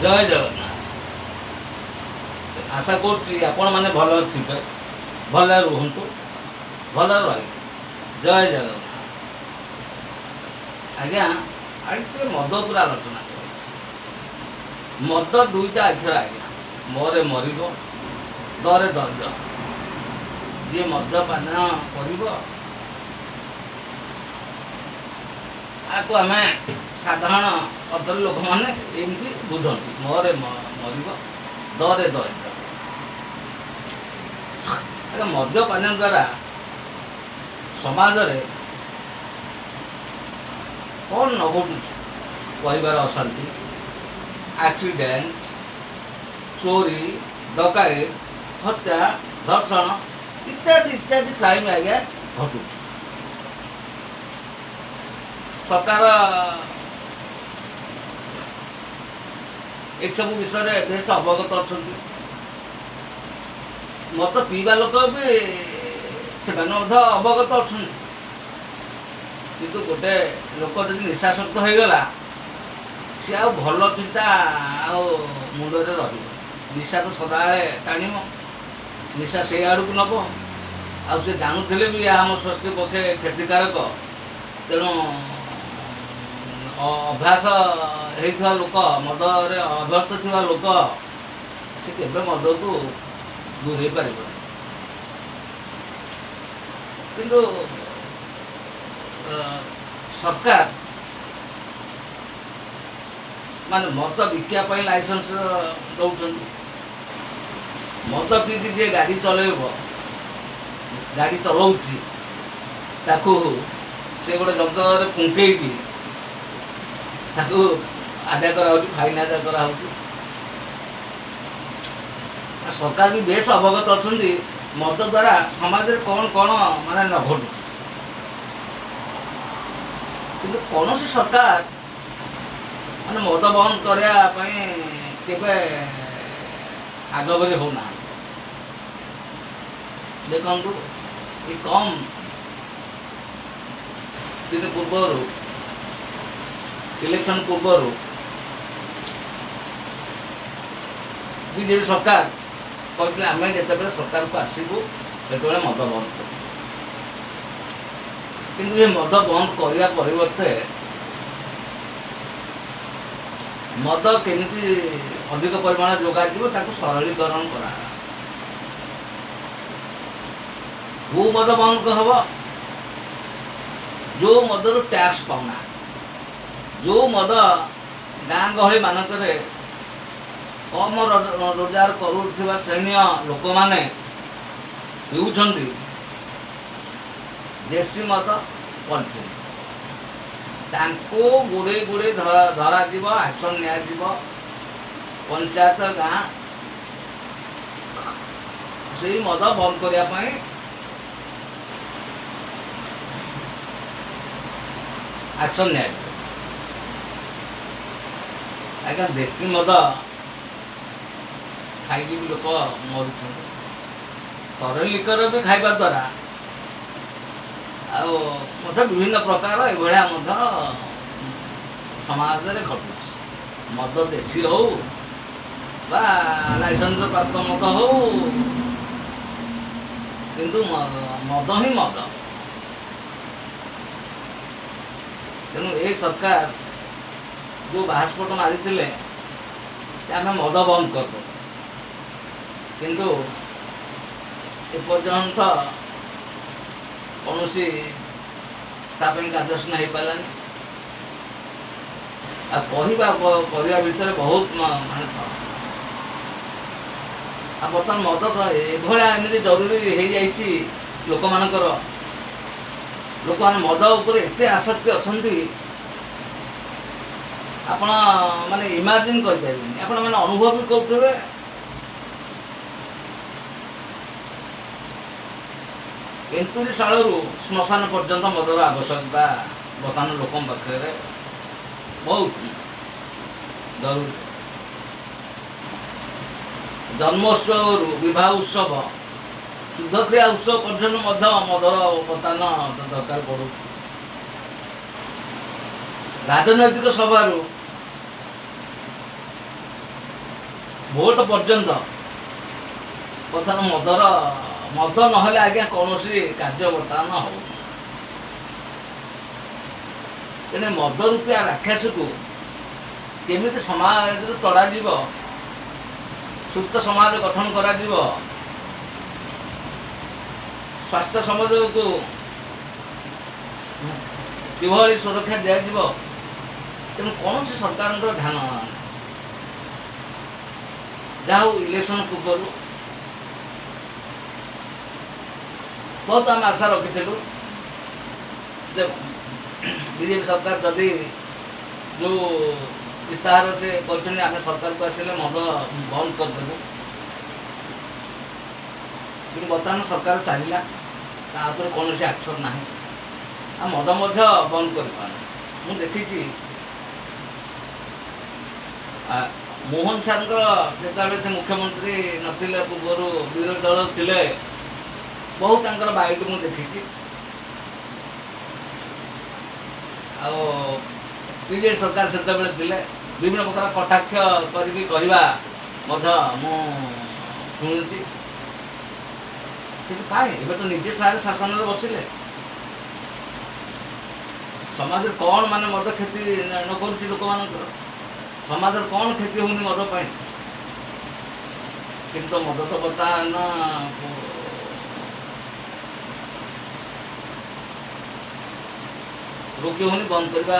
ଜୟ ଜଗନ୍ନାଥ। ଆଶା କରୁଛି ଆପଣମାନେ ଭଲରେ ଥିବେ, ଭଲରେ ରୁହନ୍ତୁ, ଭଲରେ ରହିବେ। ଜୟ ଜଗନ୍ନାଥ। ଆଜ୍ଞା, ଆଜି ଟିକେ ମଦ ଉପରେ ଆଲୋଚନା କରିବା। ମଦ ଦୁଇଟା ଅକ୍ଷର ଆଜ୍ଞା, ମରେ ମରିବ, ଡରେ ଦରିବ। ଯିଏ ମଦ୍ୟପାନ କରିବ ଆକୁ ଆମେ ସାଧାରଣ ଅର୍ଥରେ ଲୋକମାନେ ଏମିତି ବୁଝନ୍ତି, ମରେ ମରିବ, ଡରେ ଦରିଦ୍ର। ଆଜ୍ଞା, ମଦ୍ୟପାନ ଦ୍ୱାରା ସମାଜରେ କ'ଣ ନ ଘଟୁଛି? ପରିବାର ଅଶାନ୍ତି, ଆକ୍ସିଡେଣ୍ଟ, ଚୋରି, ଡକାୟତ, ହତ୍ୟା, ଧର୍ଷଣ ଇତ୍ୟାଦି ଇତ୍ୟାଦି କ୍ରାଇମ୍ ଆଜ୍ଞା ଘଟୁଛି। ସରକାର ଏସବୁ ବିଷୟରେ ବେଶ ଅବଗତ ଅଛନ୍ତି। ମଦ ପିଇବା ଲୋକ ବି ସେମାନେ ମଧ୍ୟ ଅବଗତ ଅଛନ୍ତି। କିନ୍ତୁ ଗୋଟେ ଲୋକ ଯଦି ନିଶାସକ୍ତ ହେଇଗଲା, ସିଏ ଆଉ ଭଲ ଚିନ୍ତା ଆଉ ମୁଣ୍ଡରେ ରହିବ? ନିଶା ତ ସଦାବେଳେ ଟାଣିବ, ନିଶା ସେଇ ଆଡ଼କୁ ନେବ। ଆଉ ସେ ଜାଣୁଥିଲେ ବି ଏହା ଆମ ସ୍ୱାସ୍ଥ୍ୟ ପକ୍ଷେ କ୍ଷତିକାରକ। ତେଣୁ ଅଭ୍ୟାସ ହେଇଥିବା ଲୋକ, ମଦରେ ଅଭ୍ୟସ୍ତ ଥିବା ଲୋକ, ସେ କେବେ ମଦକୁ ଦୂରେଇ ପାରିବନି। କିନ୍ତୁ ସରକାର ମାନେ ମଦ ବିକିବା ପାଇଁ ଲାଇସେନ୍ସ ଦେଉଛନ୍ତି। ମଦ ପିଇକି ଯିଏ ଗାଡ଼ି ଚଲେଇବ, ଗାଡ଼ି ଚଲାଉଛି, ତାକୁ ସେ ଗୋଟେ ଯନ୍ତ୍ରରେ ପୁଙ୍କେଇକି ତାକୁ ଆଦାୟ କରାହେଉଛି, ଫାଇନ୍ ଆଦାୟ କରାହେଉଛି। ସରକାର ବି ବେଶ ଅବଗତ ଅଛନ୍ତି ମଦ ଦ୍ୱାରା ସମାଜରେ କ'ଣ କ'ଣ ମାନେ ନ ଘଟୁଛି। କିନ୍ତୁ କୌଣସି ସରକାର ମାନେ ମଦ ବନ୍ଦ କରିବା ପାଇଁ କେବେ ଆଗଭର ହେଉନାହାନ୍ତି। ଦେଖନ୍ତୁ, ଏ କମ୍ ଦିନ ପୂର୍ବରୁ, ଇଲେକ୍ସନ୍ ପୂର୍ବରୁ ବିଜେପି ସରକାର କହିଥିଲେ, ଆମେ ଯେତେବେଳେ ସରକାରକୁ ଆସିବୁ ସେତେବେଳେ ମଦ ବନ୍ଦ କରିବୁ। କିନ୍ତୁ ଏ ମଦ ବନ୍ଦ କରିବା ପରିବର୍ତ୍ତେ ମଦ କେମିତି ଅଧିକ ପରିମାଣରେ ଯୋଗାଯିବ ତାକୁ ସରଳୀକରଣ କରାଗଲା। କେଉଁ ମଦ ବନ୍ଦ ହେବ? ଯେଉଁ ମଦରୁ ଟ୍ୟାକ୍ସ ପାଉନାହାନ୍ତି, ଯେଉଁ ମଦ ଗାଁ ଗହଳି ମାନଙ୍କରେ କମ ରୋଜଗାର କରୁଥିବା ଶ୍ରେଣୀୟ ଲୋକମାନେ ପିଉଛନ୍ତି, ଦେଶୀ ମଦ, ପଲିଥିନ୍, ତାଙ୍କୁ ଗୁଡ଼େଇ ଗୁଡ଼େଇ ଧରାଯିବ, ଆକ୍ସନ୍ ନିଆଯିବ। ପଞ୍ଚାୟତ, ଗାଁ ସେଇ ମଦ ବନ୍ଦ କରିବା ପାଇଁ ଆକ୍ସନ୍ ନିଆଯିବ। ଆଜ୍ଞା, ଦେଶୀ ମଦ ଖାଇକି ବି ଲୋକ ମରୁଛନ୍ତି। ଫରେନ୍ ଲିକର ବି ଖାଇବା ଦ୍ୱାରା ଆଉ ମଧ୍ୟ ବିଭିନ୍ନ ପ୍ରକାର ଏଭଳିଆ ମଧ୍ୟ ସମାଜରେ ଘଟୁଛି। ମଦ ଦେଶୀ ହଉ ବା ଲାଇସେନ୍ସ ପ୍ରାପ୍ତ ମଦ ହଉ, କିନ୍ତୁ ମଦ ହିଁ ମଦ। ତେଣୁ ଏଇ ସରକାର ଯେଉଁ ବାହାସ୍ଫୋଟ ମାରିଥିଲେ ଆମେ ମଦ ବନ୍ଦ କରିଦେବୁ, କିନ୍ତୁ ଏପର୍ଯ୍ୟନ୍ତ କୌଣସି ତା ପାଇଁ କାର୍ଯ୍ୟାନୁଷ୍ଠାନ ହେଇପାରିଲାନି। ଆଉ କହିବା କରିବା ଭିତରେ ବହୁତ ମାନେ ଫରକ। ଆଉ ବର୍ତ୍ତମାନ ମଦ ଏଭଳିଆ ଏମିତି ଜରୁରୀ ହେଇଯାଇଛି ଲୋକମାନଙ୍କର, ଲୋକମାନେ ମଦ ଉପରେ ଏତେ ଆସକ୍ତି ଅଛନ୍ତି, ଆପଣ ମାନେ ଇମାଜିନ୍ କରିପାରିବେନି, ଆପଣ ମାନେ ଅନୁଭବ ବି କରୁଥିବେ। ଏନ୍ତୁଡ଼ିଶାଳରୁ ଶ୍ମଶାନ ପର୍ଯ୍ୟନ୍ତ ମଦର ଆବଶ୍ୟକତା ବର୍ତ୍ତମାନ ଲୋକଙ୍କ ପାଖରେ ବହୁତ ଜରୁରୀ। ଜନ୍ମୋତ୍ସବରୁ ବିବାହ ଉତ୍ସବ, ଶୁଦ୍ଧକ୍ରିୟା ଉତ୍ସବ ପର୍ଯ୍ୟନ୍ତ ମଧ୍ୟ ମଦର ବର୍ତ୍ତମାନ ଦରକାର ପଡ଼ୁଛି। ରାଜନୈତିକ ସଭାରୁ ଭୋଟ ପର୍ଯ୍ୟନ୍ତ ବର୍ତ୍ତମାନ ମଦ ନହେଲେ ଆଜ୍ଞା କୌଣସି କାର୍ଯ୍ୟ ବର୍ତ୍ତମାନ ହେଉନି। ତେଣୁ ମଦ ରୂପିଆ ରାକ୍ଷସକୁ କେମିତି ସମାଜରୁ ତଡ଼ାଯିବ, ସୁସ୍ଥ ସମାଜ ଗଠନ କରାଯିବ, ସ୍ୱାସ୍ଥ୍ୟ ସମାଜକୁ କିଭଳି ସୁରକ୍ଷା ଦିଆଯିବ, ତେଣୁ କୌଣସି ସରକାରଙ୍କର ଧ୍ୟାନ ନାହିଁ। ଯାହା ହଉ ଇଲେକ୍ସନ୍ ପୂର୍ବରୁ ବହୁତ ଆମେ ଆଶା ରଖିଥିଲୁ ଯେ ବିଜେପି ସରକାର ଯଦି ଯେଉଁ ଇସ୍ତାହାର ସେ କହିଛନ୍ତି ଆମେ ସରକାରକୁ ଆସିଲେ ମଦ ବନ୍ଦ କରିଦେବୁ, କିନ୍ତୁ ବର୍ତ୍ତମାନ ସରକାର ଚାଲିଲା, ତା ଉପରେ କୌଣସି ଆକ୍ସନ୍ ନାହିଁ, ଆଉ ମଦ ମଧ୍ୟ ବନ୍ଦ କରିପାରୁନି। ମୁଁ ଦେଖିଛି ମୋହନ ସାର୍ଙ୍କର ଯେତେବେଳେ ସେ ମୁଖ୍ୟମନ୍ତ୍ରୀ ନଥିଲେ, ପୂର୍ବରୁ ବିରୋଧୀ ଦଳ ଥିଲେ, ବହୁତ ତାଙ୍କର ବାଇଟ୍ ମୁଁ ଦେଖିଛି। ଆଉ ବିଜେଡି ସରକାର ସେତେବେଳେ ଥିଲେ, ବିଭିନ୍ନ ପ୍ରକାର କଟାକ୍ଷ କରିକି କହିବା ମଧ୍ୟ ମୁଁ ଶୁଣୁଛି। କିନ୍ତୁ କାହିଁ ଏବେ ତ ନିଜେ ସାର୍ ଶାସନରେ ବସିଲେ, ସମାଜରେ କ'ଣ ମାନେ ମଦ କ୍ଷତି ନ କରୁଛି ଲୋକମାନଙ୍କର, ସମାଜରେ କ'ଣ କ୍ଷତି ହେଉନି ମଦ ପାଇଁ? କିନ୍ତୁ ମଦ ତ ବର୍ତ୍ତମାନ ରୋକି ହେଉନି, ବନ୍ଦ କରିବା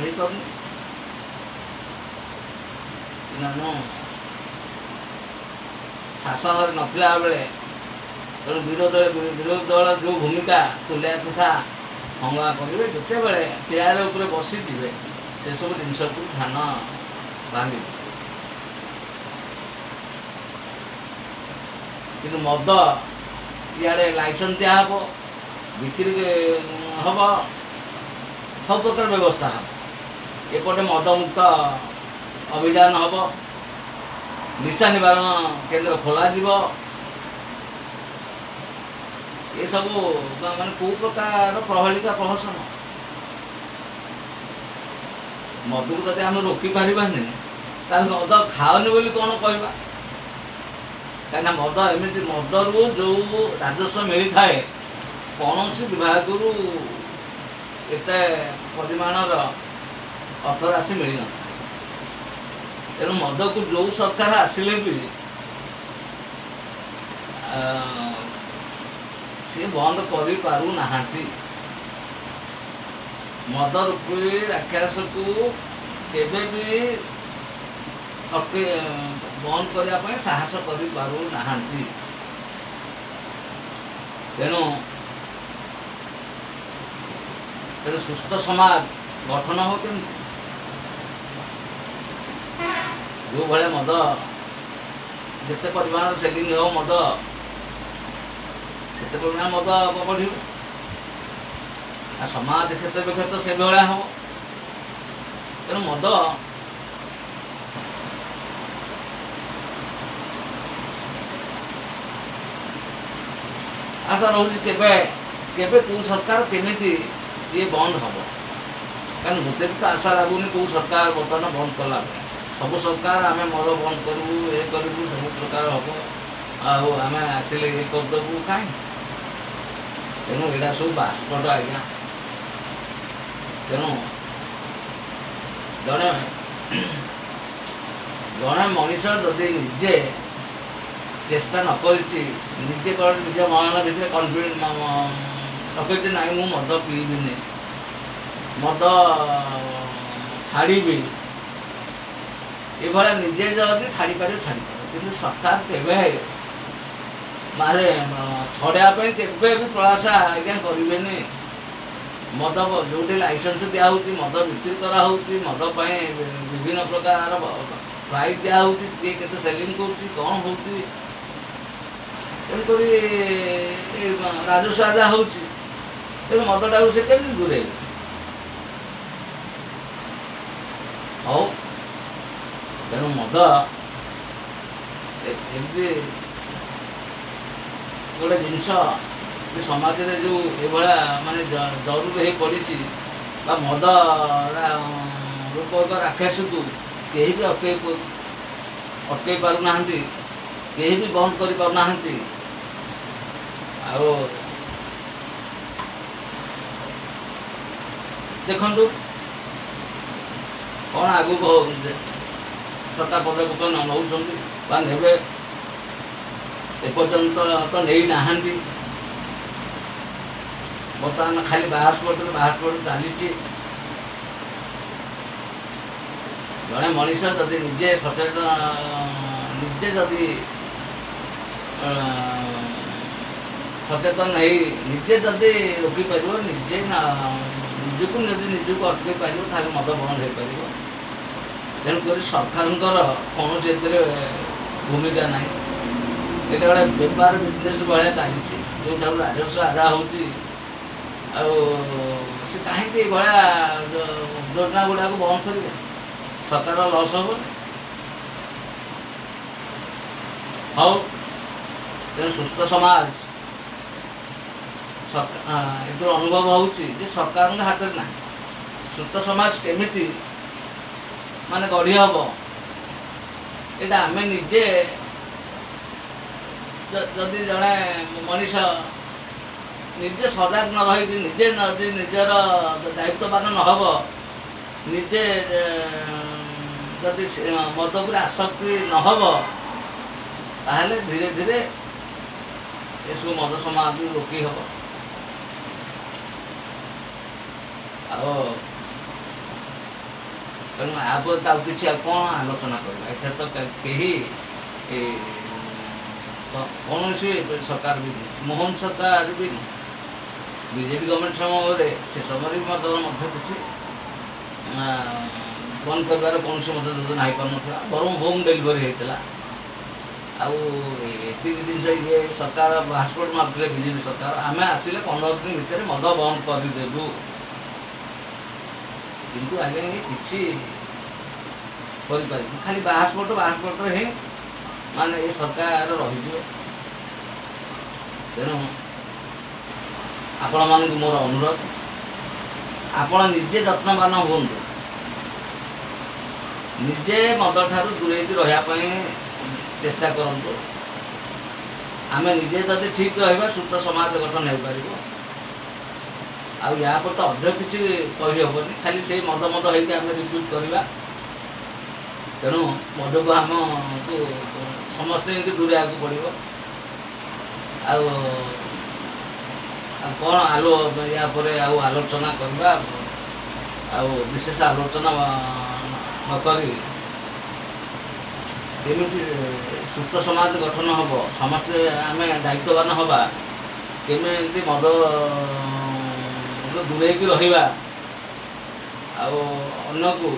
ହେଇପାରୁନି। ନା ଶାସନରେ ନଥିଲା ବେଳେ ତେଣୁ ବିରୋଧୀ ଦଳ ଯେଉଁ ଭୂମିକା ତୁଲାଇବା କଥା ହଙ୍ଗାମା କରିବେ, ଯେତେବେଳେ ଚେୟାର ଉପରେ ବସିଯିବେ ସେସବୁ ଜିନିଷକୁ ଧ୍ୟାନ ଭାଙ୍ଗିଯିବ। କିନ୍ତୁ ମଦ ଇଆଡ଼େ ଲାଇସେନ୍ସ ଦିଆହେବ, ବିକ୍ରି ହେବ, ସବୁ ପ୍ରକାର ବ୍ୟବସ୍ଥା ହେବ। ଏପଟେ ମଦମୁକ୍ତ ଅଭିଯାନ ହେବ, ନିଶା ନିବାରଣ କେନ୍ଦ୍ର ଖୋଲାଯିବ। ଏସବୁ ମାନେ କେଉଁ ପ୍ରକାର ପ୍ରହେଳିକା ପ୍ରହସନ? ମଦକୁ ଯଦି ଆମେ ରୋକିପାରିବାନି, ତାହେଲେ ମଦ ଖାଅନି ବୋଲି କ'ଣ କହିବା? କାହିଁକିନା ମଦ ଏମିତି, ମଦରୁ ଯେଉଁ ରାଜସ୍ୱ ମିଳିଥାଏ କୌଣସି ବିଭାଗରୁ ଏତେ ପରିମାଣର ଅର୍ଥରାଶି ମିଳିନଥାଏ। ତେଣୁ ମଦକୁ ଯେଉଁ ସରକାର ଆସିଲେ ବି ସିଏ ବନ୍ଦ କରିପାରୁନାହାନ୍ତି। ମଦ ରୂପୀ ରାକ୍ଷସକୁ କେବେ ବି ବନ୍ଦ କରିବା ପାଇଁ ସାହସ କରିପାରୁନାହାନ୍ତି। ତେଣୁ ତେଣୁ ସୁସ୍ଥ ସମାଜ ଗଠନ ହେବ କେମିତି? ଯେଉଁ ଭଳିଆ ମଦ ଯେତେ ପରିମାଣର ସେଲିଂ ହେବ ମଦ, ସେତେ ପରିମାଣ ମଦ ବଢ଼ିବ, ଆଉ ସମାଜ କ୍ଷେତ୍ର ବିକ୍ଷେତ୍ର ସେଭଳିଆ ହେବ। ତେଣୁ ମଦ ଆଶା ରହୁଛି କେବେ କେବେ କେଉଁ ସରକାର କେମିତି ଇଏ ବନ୍ଦ ହେବ। କାରଣ ମୋତେ ବି ତ ଆଶା ଲାଗୁନି କେଉଁ ସରକାର ବର୍ତ୍ତମାନ ବନ୍ଦ କଲା ପାଇଁ। ସବୁ ସରକାର ଆମେ ମଦ ବନ୍ଦ କରିବୁ, ଏ କରିବୁ, ସବୁ ପ୍ରକାର ହେବ, ଆଉ ଆମେ ଆସିଲେ ଇଏ କରିଦେବୁ, କାହିଁ? ତେଣୁ ଏଇଟା ସବୁ ବାସ୍ପଟ ଆଜ୍ଞା। ତେଣୁ ଜଣେ ଜଣେ ମଣିଷ ଯଦି ନିଜେ ଚେଷ୍ଟା ନ କରିଛି, ନିଜେ କ'ଣ ନିଜ ମନ ଭିତରେ କନଫିଡେଣ୍ଟ ନ କରିଛି, ନାଇଁ ମୁଁ ମଦ ପିଇବିନି, ମଦ ଛାଡ଼ିବି, ଏଭଳିଆ ନିଜେ ଯଦି ଛାଡ଼ିପାରିବ ଛାଡ଼ିପାରିବ। କିନ୍ତୁ ସରକାର କେବେ ମାନେ ଛଡ଼େଇବା ପାଇଁ କେବେ ବି ପ୍ରୟାସ ଆଜ୍ଞା କରିବେନି। ମଦ ଯେଉଁଠି ଲାଇସେନ୍ସ ଦିଆହେଉଛି, ମଦ ବିକ୍ରି କରାହେଉଛି, ମଦ ପାଇଁ ବିଭିନ୍ନ ପ୍ରକାର ପ୍ରାଇସ୍ ଦିଆହେଉଛି, କିଏ କେତେ ସେଲିଂ କରୁଛି, କ'ଣ ହେଉଛି, ତେଣୁକରି ରାଜସ୍ୱ ଆଦାୟ ହେଉଛି। ତେଣୁ ମଦଟାକୁ ସେ କେମିତି ଦୂରେଇବେ? ହଉ, ତେଣୁ ମଦ ଏମିତି ଗୋଟେ ଜିନିଷ ସମାଜରେ ଯେଉଁ ଏଭଳିଆ ମାନେ ଜରୁରୀ ହେଇ ପଡ଼ିଛି, ବା ମଦ ରୂପକ ରାକ୍ଷସକୁ କେହି ବି ଅଟକେଇ ଅଟକେଇ ପାରୁନାହାନ୍ତି, କେହି ବି ବନ୍ଦ କରିପାରୁନାହାନ୍ତି। ଆଉ ଦେଖନ୍ତୁ କ'ଣ ଆଗକୁ ସରକାର ପଦକ୍ଷେପ ନେଉଛନ୍ତି ବା ନେବେ, ଏପର୍ଯ୍ୟନ୍ତ ତ ନେଇନାହାନ୍ତି। ବର୍ତ୍ତମାନ ଖାଲି ବାହାସ୍ଫୋଟରେ ବାହାସ୍ଫୋଟ ଚାଲିଛି। ଜଣେ ମଣିଷ ଯଦି ନିଜେ ସଚେତନ, ନିଜେ ଯଦି ସଚେତନ ହେଇ ନିଜେ ଯଦି ରୋକିପାରିବ, ନିଜେ ନିଜକୁ ଯଦି ନିଜକୁ ଅଟକେଇ ପାରିବ, ତାହେଲେ ମଦ ବନ୍ଦ ହେଇପାରିବ। ତେଣୁକରି ସରକାରଙ୍କର କୌଣସି ଏଥିରେ ଭୂମିକା ନାହିଁ। ଏଇଟା ଗୋଟେ ବେପାର ବିଜନେସ୍ ଭଳିଆ ଚାଲିଛି, ଯେଉଁଠାରୁ ରାଜସ୍ୱ ଆଦାୟ ହେଉଛି। ଆଉ ସେ କାହିଁକି ଏଭଳିଆ ଯୋଜନା ଗୁଡ଼ାକୁ ବନ୍ଦ କରିବେ? ସରକାର ଲସ୍ ହେବନି। ହଉ, ତେଣୁ ସୁସ୍ଥ ସମାଜ ଏଥିରୁ ଅନୁଭବ ହେଉଛି ଯେ ସରକାରଙ୍କ ହାତରେ ନାହିଁ। ସୁସ୍ଥ ସମାଜ କେମିତି ମାନେ ଗଢ଼ି ହେବ, ଏଇଟା ଆମେ ନିଜେ ଯଦି ଜଣେ ମଣିଷ ନିଜେ ସଜାଗ ନ ରହିକି ନିଜେ ଯଦି ନିଜର ଦାୟିତ୍ୱବାନ ନ ହେବ, ନିଜେ ଯଦି ମଦ ଉପରେ ଆସକ୍ତି ନ ହେବ, ତାହେଲେ ଧୀରେ ଧୀରେ ଏସବୁ ମଦ ସମାଜ ରୋକି ହେବ। ଆଉ ତେଣୁ ଆ ପରେ ତ ଆଉ କିଛି ଆଉ କ'ଣ ଆଲୋଚନା କରିବା? ଏଠାରେ ତ କେହି କୌଣସି ସରକାର ବି, ମୋହନ ସରକାର ବି, ବିଜେପି ଗଭର୍ଣ୍ଣମେଣ୍ଟ ସମୟରେ ସେ ସମୟରେ ବି ମଧ୍ୟ କିଛି ବନ୍ଦ କରିବାର କୌଣସି ମଧ୍ୟ ଯୋଜନା ହେଇପାରୁନଥିଲା, ବରଂ ହୋମ୍ ଡେଲିଭରି ହେଇଥିଲା। ଆଉ ଏତିକି ଜିନିଷ ଇଏ ସରକାର ପାସପୋର୍ଟ ମାରୁଥିଲେ ବିଜେପି ସରକାର, ଆମେ ଆସିଲେ 15 ଦିନ ଭିତରେ ମଦ ବନ୍ଦ କରିଦେବୁ। କିନ୍ତୁ ଆଜ୍ଞା ଇଏ କିଛି କରିପାରିନି, ଖାଲି ବାହାସ୍ଫୋଟ ବାହାସ୍ଫୋଟରେ ହିଁ ମାନେ ଏ ସରକାର ରହିଯିବ। ତେଣୁ ଆପଣମାନଙ୍କୁ ମୋର ଅନୁରୋଧ, ଆପଣ ନିଜେ ଯତ୍ନବାନ ହୁଅନ୍ତୁ, ନିଜେ ମଦଠାରୁ ଦୂରେଇକି ରହିବା ପାଇଁ ଚେଷ୍ଟା କରନ୍ତୁ। ଆମେ ନିଜେ ଯଦି ଠିକ୍ ରହିବା, ସୁସ୍ଥ ସମାଜ ଗଠନ ହେଇପାରିବ। ଆଉ ୟା ପରେ ତ ଅଧିକ କିଛି କହିହେବନି, ଖାଲି ସେଇ ମଦ ମଦ ହେଇକି ଆମେ ରିପିଟ୍ କରିବା। ତେଣୁ ମଦକୁ ଆମକୁ ସମସ୍ତଙ୍କୁ ଦୂରେଇବାକୁ ପଡ଼ିବ। ଆଉ ଆଉ କ'ଣ ଆଲୋ ୟା ପରେ ଆଉ ଆଲୋଚନା କରିବା, ଆଉ ବିଶେଷ ଆଲୋଚନା ନକରି କେମିତି ସୁସ୍ଥ ସମାଜ ଗଠନ ହେବ, ସମସ୍ତେ ଆମେ ଦାୟିତ୍ୱବାନ ହେବା, କେମିତି ମଦ ଦୂରେଇକି ରହିବା, ଆଉ ଅନ୍ୟକୁ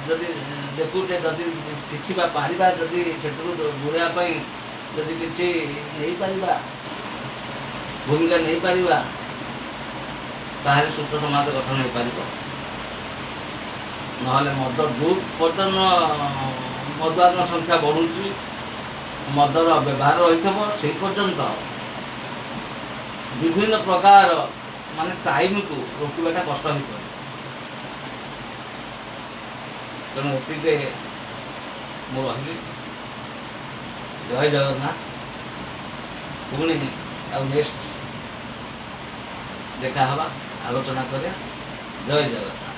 ଯଦି ଦେଖୁଛେ, ଯଦି କିଛି ବା ପାରିବା, ଯଦି ସେଥିରୁ ଦୂରେଇବା ପାଇଁ ଯଦି କିଛି ନେଇପାରିବା, ଭୂମିକା ନେଇପାରିବା, ତାହେଲେ ସୁସ୍ଥ ସମାଜ ଗଠନ ହେଇପାରିବ। ନହେଲେ ମଦ ଯେଉଁ ପର୍ଯ୍ୟନ୍ତ ମଦୁଆଙ୍କ ସଂଖ୍ୟା ବଢ଼ୁଛି, ମଦର ବ୍ୟବହାର ରହିଥିବ, ସେଇ ପର୍ଯ୍ୟନ୍ତ ବିଭିନ୍ନ ପ୍ରକାର ମାନେ କ୍ରାଇମକୁ ରୋକିବାଟା କଷ୍ଟ ହେଇପଡ଼େ। ତେଣୁ ଏତିକି ମୁଁ ରହିଲି। ଜୟ ଜଗନ୍ନାଥ। ପୁଣି ଆଉ ନେକ୍ସଟ ଦେଖା ହେବା, ଆଲୋଚନା କରିବା। ଜୟ ଜଗନ୍ନାଥ।